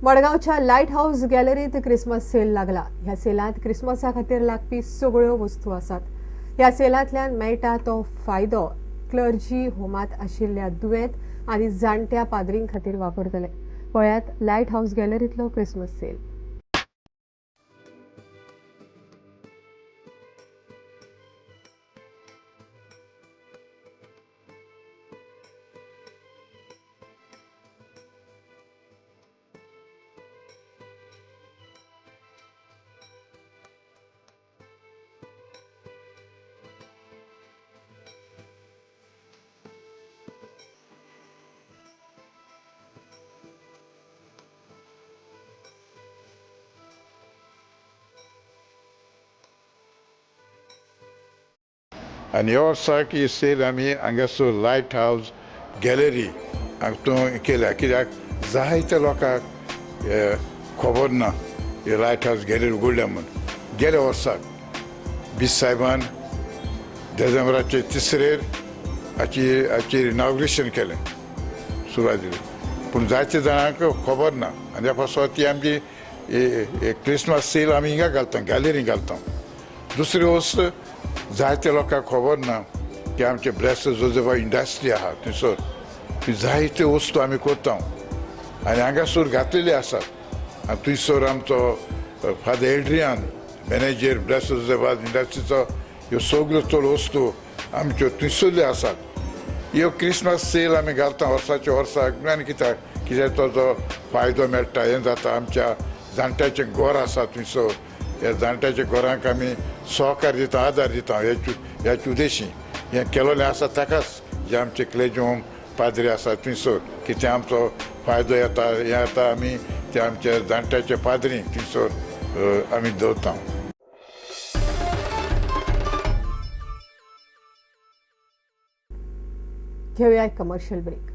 मडगांवच्या light house गॅलरीत Christmas sale लागला. ह्या सेलांत क्रिसमसा खातीर लागपी सगळ्यो वस्तू आसात. ह्या सेलांतल्यान मेळटा तो फायदो क्लर्जी होमांत आशिल्ल्या दुयेंत आनी जाणट्या पाद्रीं खातीर वापरतले. पळयात लायट हाऊस गॅलरींतलो क्रिसमस सेल. आनी ह्या वर्साक ही सेल आमी हांगासर लायट हावज गॅलरी हातूंत केल्या, कित्याक जायत्या लोकांक खबर ना ही लायट हावज गॅलरी उगडल्या म्हूण. गेल्या वर्साक बीस साहेबान देजेंब्राचे तिसरेर हाची इनॉग्रेशन केलें, सुरवात दिली, पूण जायत्या जाणांक खबर ना. आनी ह्या पासत ती आमची क्रिसमस सेल आमी हिंगा घालता, गॅलरी घालता. दुसरी वस्त, जायत्या लोकांक खबर ना की आमचे ब्लेस्ड जोजेफा इंडस्ट्री आहा थंयसर, थंय जायत्यो वस्तू आमी करता आनी हांगासर घातलेली आसात. आनी थंयसर आमचो फादर एड्रियान मॅनेजर ब्लेस्ड जोजेफा इंडस्ट्रीचो ह्यो सगल्यो चड वस्तू आमच्यो थंयसरल्यो आसात. ह्यो क्रिसमस सेल आमी घालता वर्साच्या वर्साक, आनी कित्याक कित्याक तो जो फायदो मेळटा हें जाता. आमच्या जाणट्याचें घर आसा थंयसर, ह्या जाणट्याच्या घरांक आमी सहकार दिता, आदार दिता. ह्या उद्देशी हें केलोलें आसा ताकाच जे आमचे क्लेजोम पाद्री आसा थंयसर कितें आमचो फायदो येता हें आतां आमी ते आमच्या जाणट्याचे पाद्री थंयसर आमी दवरता. घेऊया एक कमर्शियल ब्रेक.